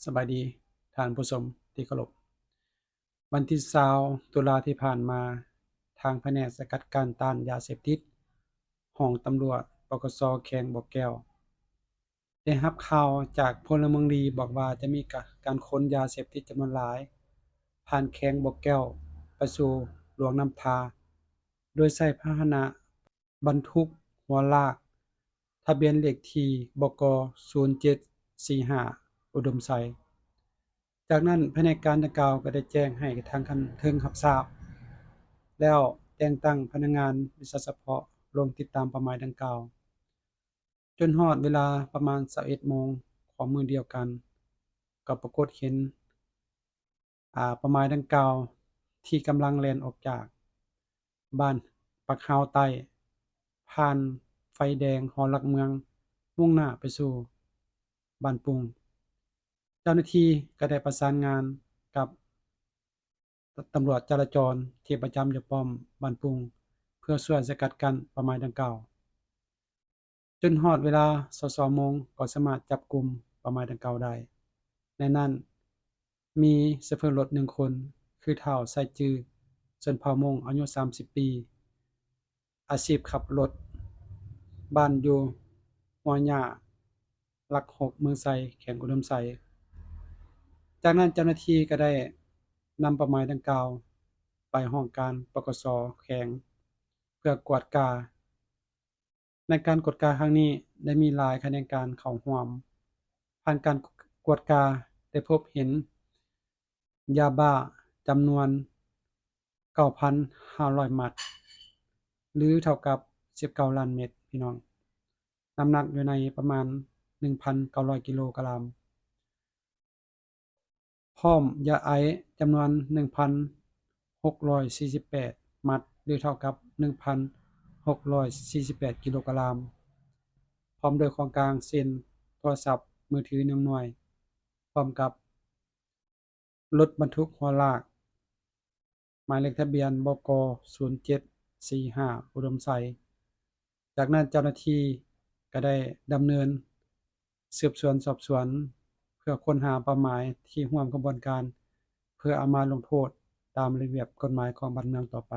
ສະບາຍດີທ່ານຜູ້ຊົມທີ່ເຄົາລົບ. ວັນທີຊາວ ຕຸລາທີ່ຜ່ານມາ, ທາງພະແນກສະກັດກັ້ນຕ້ານຢາເສບຕິດ ຫ້ອງຕຳຫຼວດ ປກສ ແຂວງບໍ່ແກ້ວ ໄດ້ຮັບຂ່າວຈາກພົນລະເມືອງດີບອກວ່າ ຈະມີການຂົນຢາເສບຕິດຈຳນວນຫຼາຍ ຜ່ານແຂວງບໍ່ແກ້ວໄປສູ່ຫຼວງນ້ຳທາ ໂດຍໃຊ້ພາຫະນະບັນທຸກຫົວລາກ ທະບຽນເລກທີ ບກ ສູນເຈັດສີ່ຫ້າ ອຸດົມໄຊ. ຈາກນັ້ນ ພະແນກການດັ່ງກ່າວກໍໄດ້ແຈ້ງໃຫ້ທາງຂັ້ນເທິງຮັບຊາບ ແລ້ວແຕ່ງຕັ້ງພະນັກງານວິຊາສະເພາະລົງຕິດຕາມເປົ້າໝາຍດັ່ງກ່າວ. ຈົນຮອດເວລາປະມານຊາວເອັດໂມງຂອງມື້ດຽວກັນ ກໍປາກົດເຫັນ ອາ ເປົ້າໝາຍດັ່ງກ່າວທີ່ກຳລັງແລ່ນອອກຈາກບ້ານປັກຮາວໃຕ້ ຜ່ານໄຟແດງຫໍຫຼັກເມືອງ ມຸ່ງໜ້າໄປສູ່ບ້ານປຸງ. ເຈົ້າໜ້າທີ່ກໍໄດ້ປະສານງານກັບຕຳຫຼວດຈະລາຈອນທີ່ປະຈຳຢູ່ປ້ອມບ້ານປຸງ ເພື່ອຊ່ວຍສະກັດກັ້ນເປົ້າໝາຍດັ່ງກ່າວ. ຈົນຮອດເວລາຊາວສອງໂມງ ກໍສາມາດຈັບກຸມເປົ້າໝາຍດັ່ງກ່າວໄດ້. ໃນນັ້ນມີໂຊເຟີລົດໜຶ່ງຄົນ ຄືທ້າວ ໄຊຈື່ ຊົນເຜົ່າມົ້ງ ອາຍຸສາມສິບປີ, ອາຊີບຂັບລົດ, ບ້ານຢູ່ຫົວຫຍ້າ ຫຼັກຫົກ ເມືອງໄຊ, ແຂວງອຸດົມໄຊ. ຈາກນັ້ນເຈົ້າໜ້າທີ່ກໍໄດ້ນຳເປົ້າໝາຍດັ່ງກ່າວໄປຫ້ອງການ ປກສ ແຂວງ ເພື່ອກວດກາ. ໃນການກວດກາຄັ້ງນີ້ໄດ້ມີຫຼາຍຂະແໜງການເຂົ້າຮ່ວມ. ຜ່ານການກວດກາໄດ້ພົບເຫັນຢາບ້າຈຳນວນເກົ້າພັນຫ້າຮ້ອຍມັດ ຫຼື ເທົ່າກັບສິບເກົ້າລ້ານເມັດ ພີ່ນ້ອງ, ນ້ຳໜັກຢູ່ໃນປະມານໜຶ່ງພັນເກົ້າຮ້ອຍກິໂລກຣາມ. ພ້ອມຢາໄອສ໌ຈຳນວນໜຶ່ງພັນຫົກຮ້ອຍສີ່ສິບແປດມັດ ຫຼື ເທົ່າກັບໜຶ່ງພັນຫົກຮ້ອຍສີ່ສິບແປດກິໂລກຣາມ, ພ້ອມດ້ວຍຂອງກາງເຊັ່ນ ໂທລະສັບມືຖືໜຶ່ງໜ່ວຍ, ພ້ອມກັບລົດບັນທຸກຫົວລາກ ໝາຍເລກທະບຽນ ບກ ສູນເຈັດສີ່ຫ້າ ອຸດົມໄຊ. ຈາກນັ້ນເຈົ້າໜ້າທີ່ກໍໄດ້ດຳເນີນສືບສວນສອບສວນ ເພື່ອຄົ້ນຫາເປົ້າໝາຍທີ່ຮ່ວມຂະບວນການ ເພື່ອເອົາມາລົງໂທດຕາມລະບຽບກົດໝາຍຂອງບ້ານເມືອງຕໍ່ໄປ.